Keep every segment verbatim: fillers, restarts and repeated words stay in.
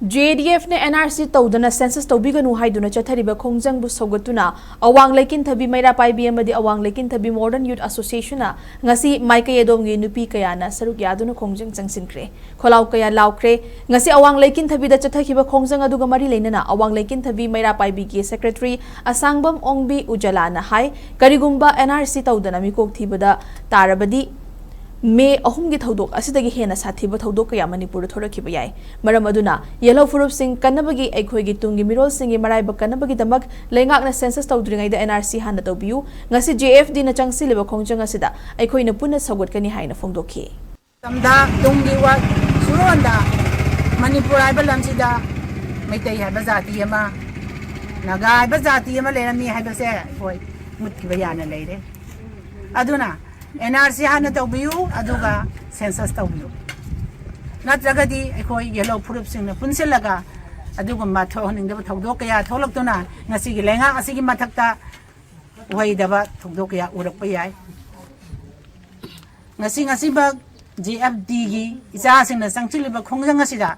JDF ꯅ NRC ꯇꯧꯗꯅ census ꯇꯧꯕꯤꯒꯅꯨ ꯍꯥꯏꯗꯨꯅ ꯆꯠꯊꯔꯤꯕ ꯈꯣꯡꯖꯪꯕꯨ ꯁꯧꯒꯠꯇꯨꯅ ꯑꯋꯥꯡ ꯂꯩꯀꯤꯟꯊꯕꯤ ꯃꯩꯔꯥ ꯄꯥꯏꯕꯤ ꯑꯃꯗꯤ ꯑꯋꯥꯡ ꯂꯩꯀꯤꯟꯊꯕꯤ Modern Youth Association ꯅ ꯉꯁꯤ ꯃꯥꯏꯀꯩ ꯑꯗꯣꯝꯒꯤ ꯅꯨꯄꯤ ꯀꯌꯥꯅ ꯁꯔꯨꯛ ꯌꯥꯗꯨꯅ ꯈꯣꯡꯖꯪ ꯆꯪꯁꯤꯟꯈ꯭ꯔꯦ꯫ ꯈꯣꯜꯂꯥꯎ ꯀꯌꯥ ꯂꯥꯎꯈ꯭ꯔꯦ꯫ ꯉꯁꯤ ꯑꯋꯥꯡ ꯂꯩꯀꯤꯟꯊꯕꯤꯗ ꯆꯠꯊꯈꯤꯕ ꯈꯣꯡꯖꯪ ꯑꯗꯨꯒ ꯃꯔꯤ ꯂꯩꯅꯅ ꯑꯋꯥꯡ ꯂꯩꯀꯤꯟꯊꯕꯤ ꯃꯩꯔꯥ ꯄꯥꯏꯕꯤꯒꯤ secretary ꯑꯁꯥꯡꯕꯝ ꯑꯣꯡꯕꯤ ꯎꯖꯥꯂꯥꯅ ꯍꯥꯏ, ꯀꯔꯤꯒꯨꯝꯕ NRC ꯇꯧꯗꯅ ꯃꯤꯀꯣꯛ ꯊꯤꯕꯗ ꯇꯥꯔꯕꯗꯤ, ꯃꯦ ꯑꯍꯨꯝꯒꯤ ꯊꯧꯗꯣꯛ ꯑꯁꯤꯗꯒꯤ ꯍꯦꯟꯅ ꯁꯥꯊꯤꯕ ꯊꯧꯗꯣꯛ ꯀꯌꯥ ꯃꯅꯤꯄꯨꯔꯗ ꯊꯣꯔꯛꯈꯤꯕ ꯌꯥꯏ꯫ ꯃꯔꯝ ꯑꯗꯨꯅ ꯌꯦꯜꯍꯧ ꯐꯨꯔꯨꯞꯁꯤꯡ ꯀꯟꯅꯕꯒꯤ, ꯑꯩꯈꯣꯏꯒꯤ ꯇꯨꯡꯒꯤ ꯃꯤꯔꯣꯜꯁꯤꯡꯒꯤ ꯃꯔꯥꯏꯕꯛ ꯀꯟꯅꯕꯒꯤꯗꯃꯛ ꯂꯩꯉꯥꯛꯅ census ꯇꯧꯗ꯭ꯔꯤꯉꯩꯗ NRC ꯍꯥꯟꯅ ꯇꯧꯕꯤꯌꯨ꯫ ꯉꯁꯤ JFD ꯅ ꯆꯪꯁꯤꯜꯂꯤꯕ ꯈꯣꯡꯖꯪ ꯑꯁꯤꯗ ꯑꯩꯈꯣꯏꯅ ꯄꯨꯟꯅ ꯁꯧꯒꯠꯀꯅꯤ ꯍꯥꯏꯅ ꯐꯣꯡꯗꯣꯛꯈꯤ꯫ ꯃꯇꯝꯗ ꯇꯨꯡꯒꯤ ꯋꯥ-, ꯁꯨꯔꯣꯟꯗ ꯃꯅꯤꯄꯨꯔ ꯍꯥꯏꯕ ꯂꯝꯁꯤꯗ ꯃꯩꯇꯩ ꯍꯥꯏꯕ ꯖꯥꯇꯤ ꯑꯃ, ꯅꯥꯒꯥ ꯍꯥꯏꯕ ꯖꯥꯇꯤ ꯑꯃ ꯂꯩꯔꯝꯃꯤ ꯍꯥꯏꯕꯁꯦ ꯑꯩꯈꯣꯏ ꯃꯨꯠꯈꯤꯕ ꯌꯥꯅ ꯂꯩꯔꯦ꯫ ꯑꯗꯨꯅ NRC ꯍꯥꯟꯅ ꯇꯧꯕꯤꯌꯨ, ꯑꯗꯨꯒ census ꯇꯧꯕꯤꯌꯨ꯫ ꯅꯠꯇ꯭ꯔꯒꯗꯤ ꯑꯩꯈꯣꯏ ꯌꯦꯜꯍꯧ ꯐꯨꯔꯨꯞꯁꯤꯡꯅ ꯄꯨꯟꯁꯤꯜꯂꯒ ꯑꯗꯨꯒꯨꯝꯕ ꯊꯣꯛꯍꯟꯅꯤꯡꯗꯕ ꯊꯧꯗꯣꯛ ꯀꯌꯥ ꯊꯣꯛꯂꯛꯇꯨꯅ ꯉꯁꯤꯒꯤ ꯂꯩꯉꯥꯛ ꯑꯁꯤꯒꯤ ꯃꯊꯛꯇ ꯎꯍꯩꯗꯕ ꯊꯧꯗꯣꯛ ꯀꯌꯥ ꯎꯔꯛꯄ ꯌꯥꯏ꯫ ꯉꯁꯤ ꯉꯁꯤꯃꯛ JFD ꯒꯤ ꯏꯆꯥꯁꯤꯡꯅ ꯆꯪꯁꯤꯜꯂꯤꯕ ꯈꯣꯡꯖꯪ ꯑꯁꯤꯗ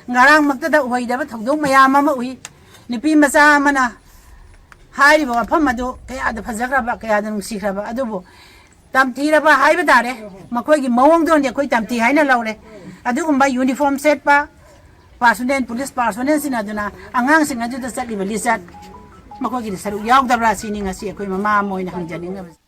ꯉꯔꯥꯡꯃꯛꯇꯗ ꯎꯍꯩꯗꯕ ꯊꯧꯗꯣꯛ ꯃꯌꯥꯝ ꯑꯃ ꯎꯏ꯫ ꯅꯨꯄꯤ ꯃꯆꯥ ꯑꯃꯅ ꯍꯥꯏꯔꯤꯕ ꯋꯥꯐꯝ ꯑꯗꯨ ꯀꯌꯥꯗ ꯐꯖꯈ꯭ꯔꯕ, ꯀꯌꯥꯗ ꯅꯨꯡꯁꯤꯈ꯭ꯔꯕ, ꯑꯗꯨꯕꯨ ꯇꯝꯊꯤꯔꯕ ꯍꯥꯏꯕ ꯇꯥꯔꯦ꯫ ꯃꯈꯣꯏꯒꯤ ꯃꯑꯣꯡꯗꯣꯟꯗꯤ ꯑꯩꯈꯣꯏ ꯇꯝꯊꯤ ꯍꯥꯏꯅ ꯂꯧꯔꯦ꯫ ꯑꯗꯨꯒꯨꯝꯕ uniform ꯁꯦꯠꯄ, personnel, police personnel ꯁꯤꯟꯅꯗꯨꯅ ꯑꯉꯥꯡꯁꯤꯡ ꯑꯗꯨꯗ ꯆꯠꯂꯤꯕ ꯂꯤꯆꯠ, ꯃꯈꯣꯏꯒꯤꯗꯤ ꯁꯔꯨꯛ ꯌꯥꯎꯗꯕ꯭ꯔꯥ ꯁꯤꯅꯤ ꯉꯁꯤ ꯑꯩꯈꯣꯏ ꯃꯃꯥ ꯑꯃ ꯑꯣꯏꯅ ꯍꯪꯖꯅꯤꯡꯉꯕꯁꯦ꯫